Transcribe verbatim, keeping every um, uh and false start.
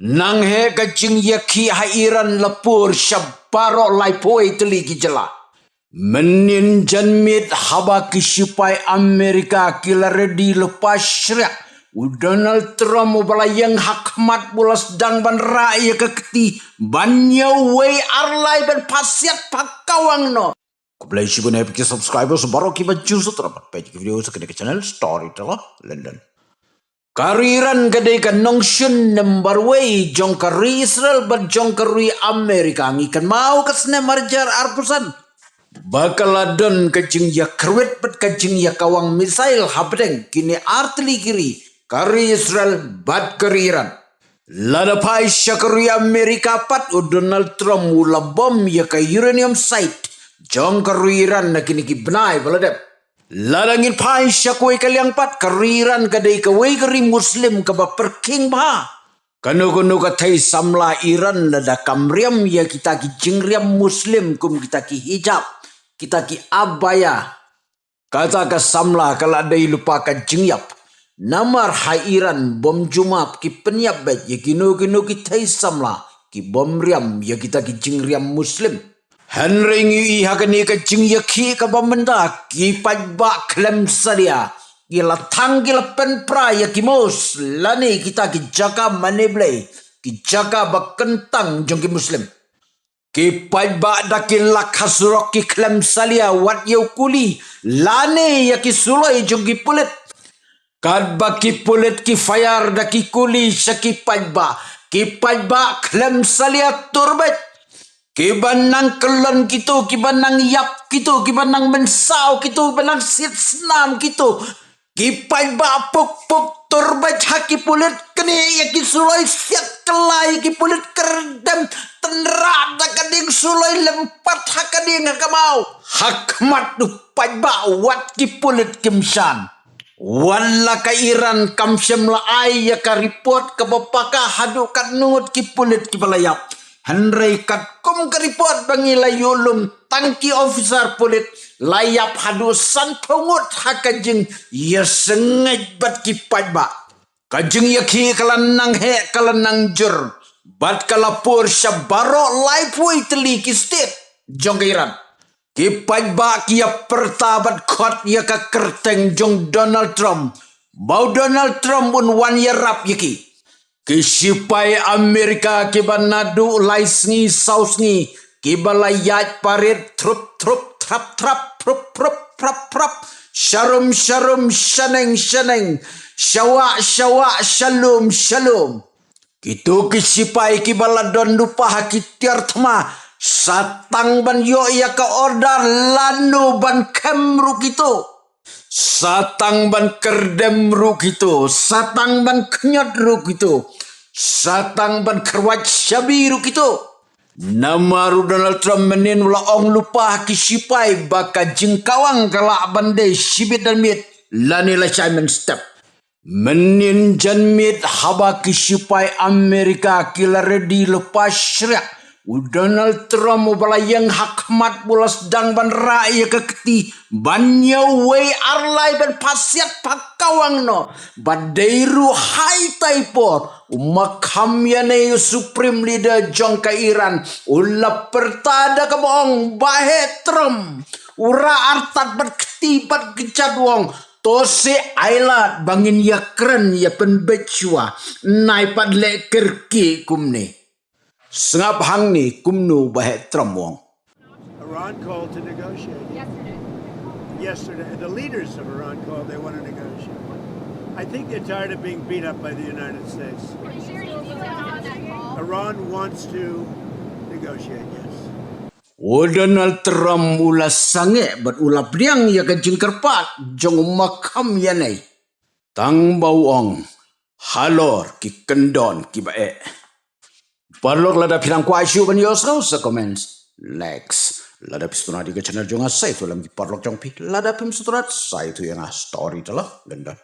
Nang heh ka jingïakhih ha Iran la pur sha baroh laiphew tylli ki jylla. Mynnin janmiet haba ki shipai Amerika ki la ready lypa shriah, u Donald Trump uba la ïeng ha khmat u la sdang ban rah ïa ka kti ban ïa wei ar lai ban phah siat phah kawang noh. Khublei shibun ïa phi ki subscribers baroh kiba ju subscribe ban peit ki video sa kane ka channel Storyteller London. Ka ri Iran ka dei ka nongshun number wei jong ka ri Israel bad jong ka ri Amerika. Ngi kynmaw ka snem arhajar arphew san ba ka la don ka jingïakyrwit bad ka jingïakawang missile hapdeng kine ar tylli ki ri, ka ri Israel bad ka ri Iran. Lada phai sha ka ri Amerika pat, u Donald Trump u la bom ïa ka uranium site jong ka ri Iran na kine ki bnai ba la dep. Lada ngin phai sha kawei ka liang pat, ka ri Iran ka dei kawei ka ri Muslim kaba pyrkhing bha. Kano kano ka thei samla Iran lada kam riam ïa kita ki jingriam Muslim kum kita ki hijab, kita ki abaya, kata ka samla ka la dei lypa ka jingïap. Namar ha Iran bym ju map, ki pynïap beit ïa kino kino ki thei samla ki bym riam ïa kita ki jingriam Muslim. Hynrei ngi ïohi ha kane ka jingïakhih kaba mynta, ki paidbah khlem salia ki la thang, ki la pynpra ïa ki mosque lane kita ki jaka mane Blei, ki jaka ba kyntang jong ki Muslim. Ki paidbah da ki lak ha surok ki khlem salia wat ïa u kuli lane ïa ki suloi jong ki pulit. Katba ki pulit ki fire da ki kuli sha ki paidbah, ki paidbah khlem salia, tur beit. Kiba nang kyllon kito, kiba nang ïap kito, kiba nang mynsaw kito, kiba nang siat snam kito, ki paidbah puk puk, tur beit ha ki pulit, knieh ïa ki suloi, siat kylla ïa ki pulit, kyrdem, tynrah da ka dieng suloi, lympat ha ka dieng ha ka maw. Ha khmat u paidbah wat ki pulit kim shan. Wat la ka Iran kam shym la ai ïa ka report kaba paka haduh katno ngut ki pulit kiba la ïap. Hynrei katkum ka report ba ngi la ïoh lum, tang ki officer pulit la ïap haduh sanphew ngut ha ka jingïasngewbha bad ki paidbah. Ka jingïakhih ka la nang heh, ka la nang jur bad ka la pur sha baroh laiphew tylli ki state jong ka Iran. Ki paidbah ki ïa pyrta bad khot ïa ka kyrteng jong Donald Trump, ba u Donald Trump un wan ïarap ïa ki. Ki shipai Amerika kiba naduh lai sngi saw sngi kiba la ïaid parit, trup trup, trap trap, prup prup, prap prap, sharum sharum, shaneng shaneng, shawah shawah, shalum shalum. Kito ki shipai kiba la don lypa ha ki tiar thma, sa tang ban ïoh ïa ka order lano ban khem ruh kito. Sa tang ban kyrdem ruh kito, sa tang ban khñiot ruh kito, sa tang ban kyrwat shabi ruh kito. Namar u Donald Trump mynnin u la ong lypa ha ki shipai ba ka jingkawang ka lah ban dei shibit dan miet lane la shai mynstep. Mynnin janmiet haba ki shipai Amerika ki la ready lypa shriah, u Donald Trump uba la ïeng ha khmat u la sdang ban rah ïa ka kti ban ïa wei ar lai ban phah siat phah kawang noh. Ba dei ruh ha itai i por, u Makham ïa nei, u Supreme Leader jong ka Iran, u la pyrta da kaba ong ba heh Trump, u rah artat bad kti bad kjat, u ong to seh ailad ba ngin ïakren ïa pynbeit shuwa, nai pat leh kyrkieh kumne. Sngap hangne kumno ba heh Trump u ong. Iran called to negotiate. Yesterday. Yesterday. The leaders of Iran called, they want to negotiate. I think they're tired of being beat up by the United States. Are you sharing details on that call? Iran wants to negotiate, yes. U Donald Trump u la sangeh bad u la pdiang ïa ka jingkyrpad jong u Makham ïa nei. Tang ba u ong halor ki kyndon kiba eh. Paralok, lada phi nang kwah shuh ban ïohsngew sa comments. Next, lada phi sngewtynnat ïa ka channel jong nga, sa ïathuh lem ki paralok jong phi. Lada phim sngewtynnat, sa ïathuh ïa nga. Storyteller London.